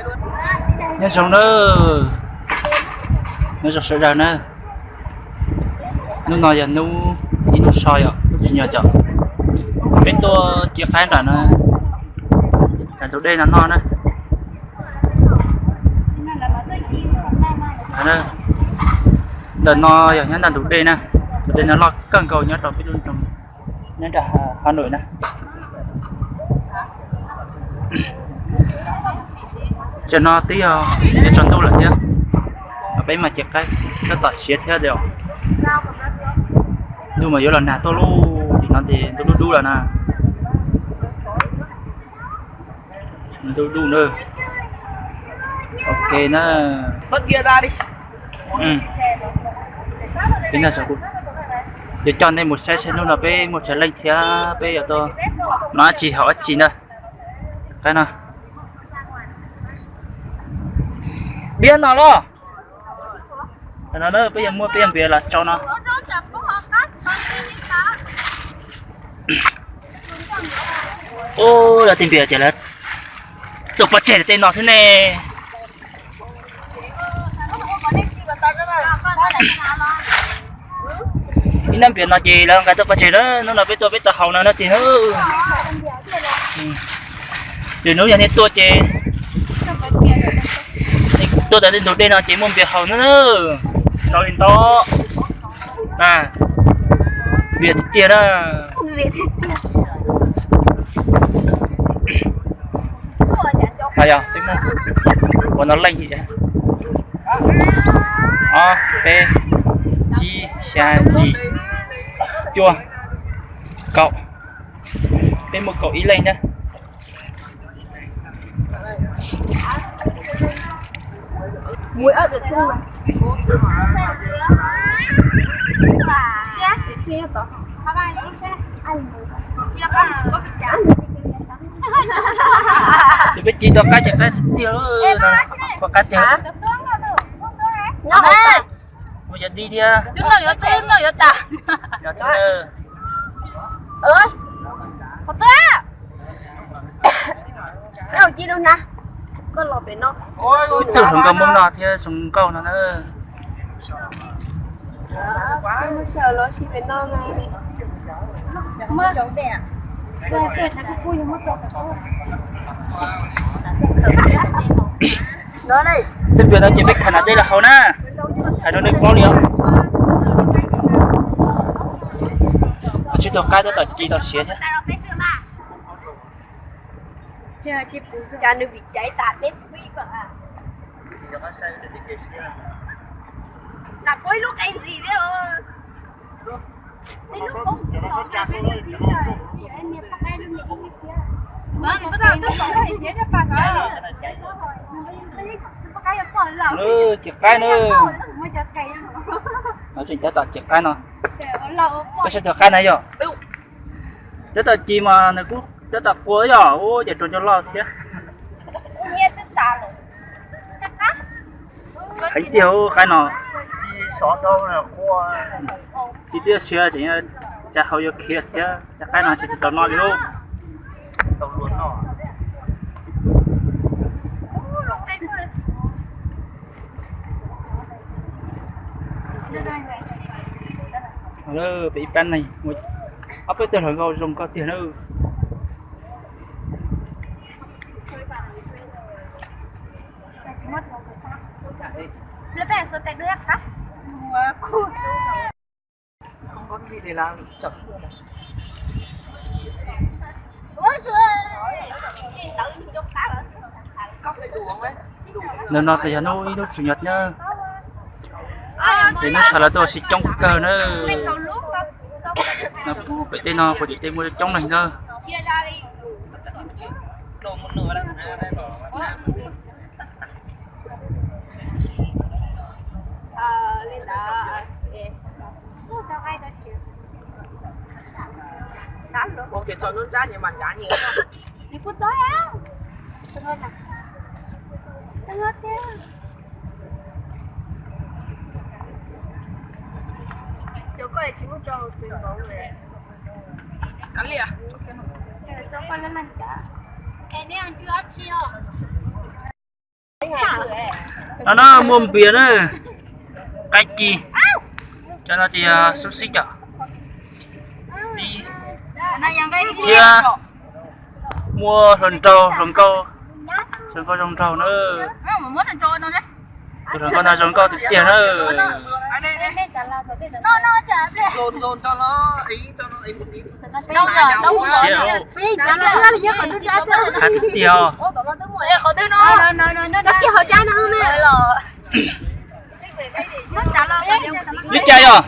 Nyob zoo nawb, nyob zoo sawv daws na. Hnub no yog hnub ib hnub so yom, hnub tsis nyog cov peb tuaj cia qaib nram no, nram ntug dej no noj na. Ntawm no yog nyob nram ntug dej na, tus dej no loj kawg nkaus nyob rau peb lub nroog, nyob nram Hà Nội na. Tam no twb yog yuav tsaus ntuj lawm thiab, peb mas cia qaib tab tom siav thiab os. Ntuj mas yuav los nag tuaj lauj, tim no ces ntuj dub dub lawm na. Ntuj dub na. Ok na. Yuav coj nej mus saib saib hnub no peb muaj tsawg leej thiab peb yuav tuaj noj dab tsi haus dab tsi na. Qaib no, biab no los. No peb yuav muab peb yuav npias los tsau no. Ub, lawv tej npias ces lawv tuaj pov tseg tej no xwb ne. Ib nab npias no ces lawv nqa tuaj pov tseg na, hnub no peb tuaj peb tau haus no no ces. Lwm hnub yog nej tuaj ces tuaj tom ntug dej no ces muaj npias haus na. Ntau li ntau. Npias tiag tiag na. Yog ua no leej, ob, peb, tsib, xya, yim, cuaj, kaum. Peb muaj kaum ib leej na. Ces peb ci tau qaib ces qaib tiag, qaib tiag. Muaj cov dib thiab. Ib tug hluas nkauj Hmoob no thiab zoo nkauj no na. Tej npias no ces peb khaws nram dej los haus na, hais rau nej paub li os. Sib tau qaib tab tom ci tau siav thiab. Ces qaib na, no tseem tab tom ces qaib no. Koj saib tus qaib na yom, tab tom ci mas nws kuj tab tom qua yom, ua ces rau cov loj thiab. Heev tiag qaib no. Ci tiag siav tseem cas haus yuav khiav thiab, cov qaib no tsis tsis tau noj li lauj. Peb ib pab neeg, ob peb tug hluas nkauj zoo nkauj tiag na. Ntawm no ces yog hnub ib hnub tsum nyog na, ces hnub sawv lawv tuaj ua si coob kawg na. No pub pem tej no kuv tim tej muaj coob neeg na. No no muaj npias na, qaib ci, cov no ces yog xub xib cov, thiab muaj hluas nraug, hluas nkauj, hluas nkauj zoo nraug na. Tus hluas nkauj no zoo nkauj tiag tiag na. Siab tiag tiag. Li cas yog?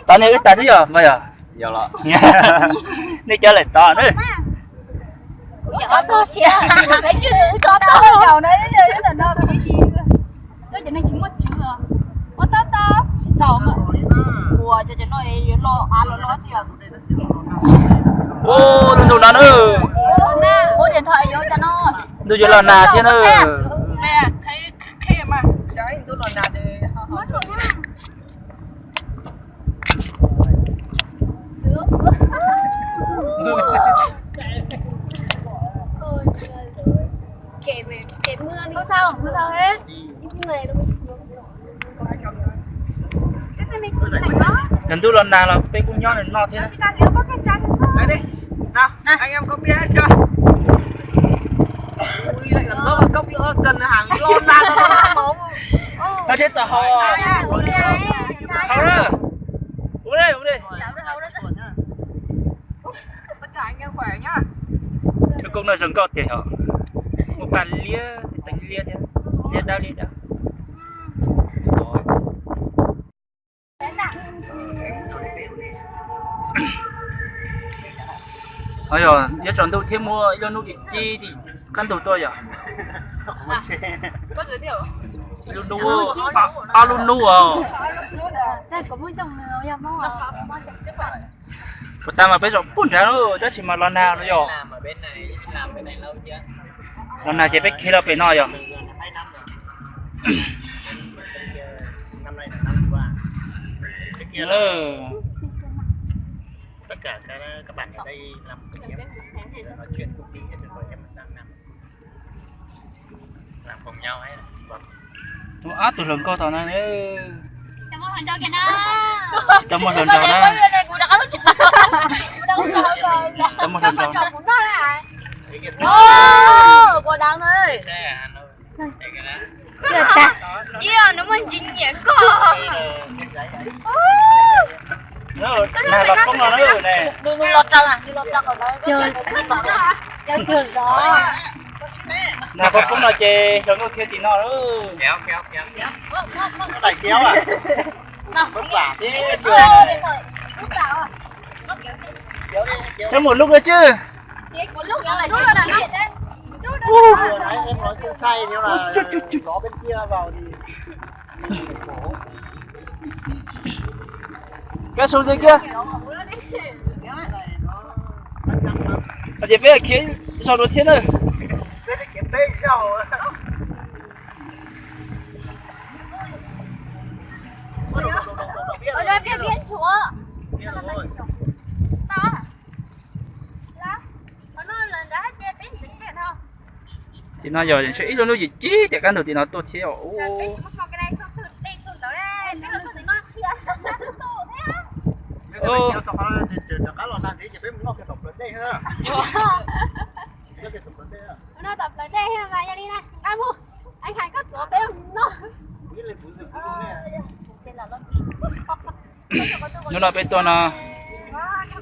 Tod niag wb tas xwb yog mas yog. Nej cov lawm tod na. Ua, lub ntuj no na. Ntuj yuav los nag thiab na. Yog ntuj los nag los peb kuj nyob noj thiab. Thiab txog hauv, hauv na. Tus koob no zoo nkauj tiag yog, muaj paj liab, teev liab thiab, liab dawb liab dawb. Ho yog yuav tsaus ntuj thiab muaj ib lub hnub ci ci tim qab ntug tuaj yog. Ib lub hnub, ob lub hnub os. Puas tas mas peb zaum pug nrad lawm tab sis mas los nag no yog. Los nag ces peb khiav los pem no yog. Tus ab tus hluas nkauj tom no, tsis tau muaj hluas nraug na. Tsis tau muaj hluas nraug. Nag los poob no na ne. Nag poob poob no ces hluas nkauj khiav tim no lawm. Tseem muaj lub kawg tswb. Kab su ntxiv kiag. Hais tias peb khiav zaum dua thiab na. Tim no yog ib lub hnub yim cib tiam qab ntug tim no tuaj thiab. Hnub no peb tuaj no,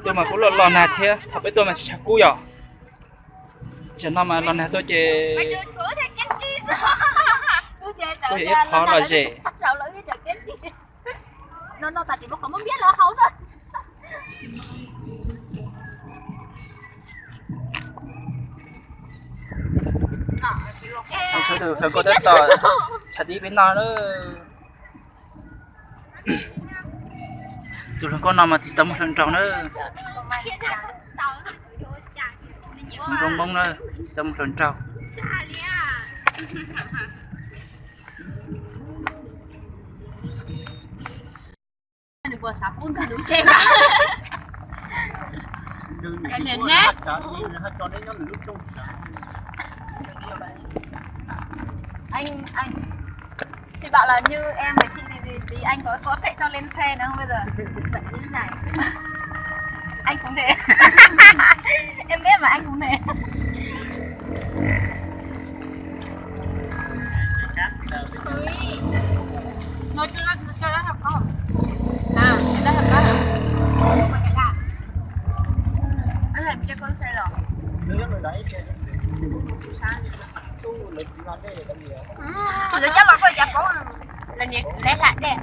tuaj mas kuj los los nag thiab, thaum peb tuaj mas tsis tshav kub yom. Tsam no mas los nag tuaj ces kuj yog ib qho lom zem. Sawv daws hluas nkauj tab tom tshav tib peb no na. Tus hluas nkauj no mas tsis tau muaj hluas nraug na. Zoo nkauj na, tsis tau muaj hluas nraug. Xav pub nkag lub tsev mas. Nws nws nws haj tso neb nyob nws lub rooj xav. Anh, anh, chị bảo là như em với chị thì, thì, thì anh có có thể cho lên xe nữa không bây giờ? Anh cũng thế. Em biết mà anh cũng thế. Nó cho nó cho nó học không? À, người ta học bác hả? Anh làm cho con xe rồi. Sao vậy? Lawv coj los koj cas paub. Lawv niam khwv lawv hla dej.